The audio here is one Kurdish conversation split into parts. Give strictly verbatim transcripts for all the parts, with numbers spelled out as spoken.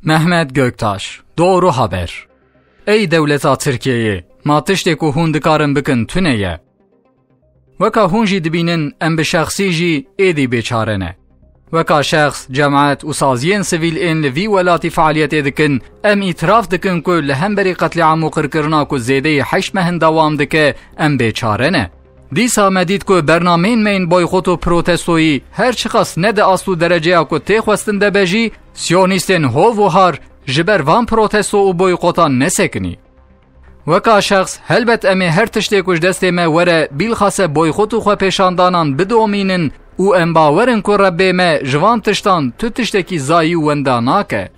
Mehmet Göktaş, Doğru Haber. Ey dewleta Tirkiyeyê, ma tiştê ku hûn dikarin bikin tune ye. Weka hûn jî dibînin, em bi şexsî jî êdî bêçare ne. Weka şexs, cemaet û saziyên sivîl ên li vî welatî fealiyetê dikin, em îtiraf dikin ku li hemberî qetlîam û qirkirina ku zêdeyî heşt mehin dewam dike, em bêçare ne. Dîsa me dît ku bernameyên me yên boykot û protestoyî her çiqas ne di ast û dereceya ku tê xwestin de be jî, siyonîstên hov û har ji ber van protesto û boykotan nesekinî. Weka şexs, helbet em ê her tiştê ku ji destê me were, bîlxase boykot û xwepêşandanan bidomînin û em bawer in ku Rebbê me ji van tiştan tu tiştekî zayî û wenda nake.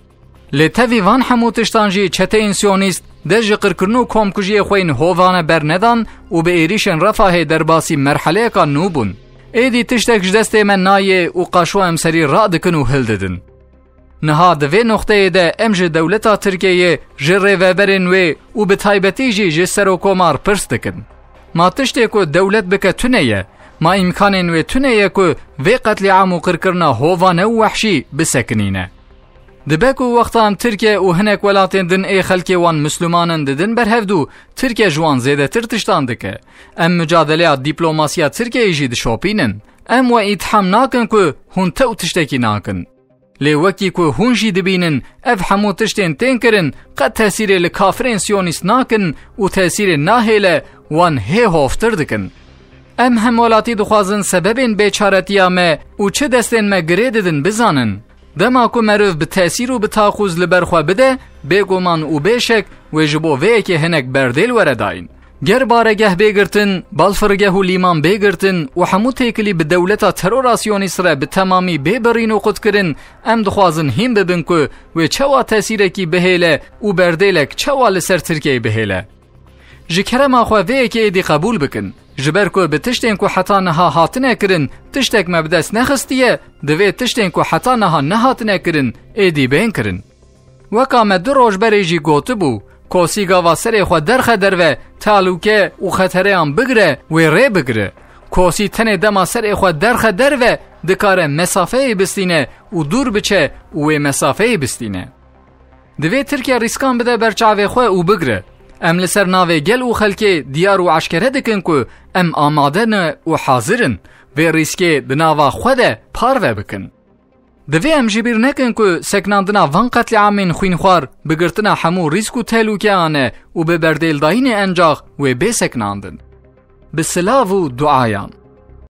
Lê tevî van hemû tiştan jî çeteyên siyonîst dest ji qirkirin û komkujiyê xwe yên hovane bernedan û bi êrîşên Refahê derbasî merheleyeka nû bûn. Êdî tiştek ji destê me nayê û qaşo em serî radikin û hildidin. Niha di vê noqteyê de em ji dewleta Tirkiyeyê, ji rêveberên wê û bi taybetî jî ji serokomar pirs dikin. Ma tiştê ku dewlet bike tune ye, ma îmkanên wê tune ye ku vê qetlîam û qirkirina hovane û wehşî bisekinîne. Dibe ku wexta em Tirkiye û hinek welatên din ê xelkê wan Misliman in didin ber hevdû, Tirkiye ji wan zêdetir tiştan dike. Em micadeleya dîplomasiya Tirkiyeyê jî dişopînin. Em we îtham nakin ku hûn tew tiştekî nakin. Lê wekî ku hûn jî dibînin, ev hemû tiştên tên kirin, qet tesîrê li kafirên siyonîst nakin û tesîrê nahêle wan hê hovtir dikin. Em hemwelatî dixwazin sebebên bêçaretiya me û çi destên me girê didin bizanin. Dema ku meriv bi tesîr û bi taxûz li ber xwe bide, bêguman û bêşek wê ji bo vê yekê hinek berdêl were dayîn. Ger baregeh bê girtin, balfirgeh û lîman bê girtin û hemû têkilî bi dewleta terora siyonîst re bi temamî bê birîn û qutkirin, em dixwazin hîn bibin ku wê çawa tesîrekî bihêle û berdêlek çawa li ser Tirkiyeyê bihêle. Ji kerema xwe vê yekê êdî qebûl bikin. Ji ber ku bi tiştên ku heta niha hatine kirin, tiştek me bi dest nexistiye, divê tiştên ku heta niha nehatine kirin, êdî bên kirin. Weka me du roj berê jî gotibû, kosî gava serê xwe derxe derve, tehlûke û xetereyan bigire, wê rê bigire. Kosî tenê dema serê xwe derxe derve, dikare mesafeyê bistîne û dûr biçe û wê mesafeyê bistîne. Divê Tirkiye rîskan bide ber çavê xwe û bigire. Em li ser navê gel û xelkê diyar û eşkere dikin ku em amade ne û hazir in. Vê rîskê di nava xwe de parve bikin. Divê em ji bîr nekin ku seknandina van qetlîamên xwînxwar bi girtina hemû rîsk û tehlûkeyan e û bi berdêldayînê encax wê bê seknandin. Bi silav û duayan.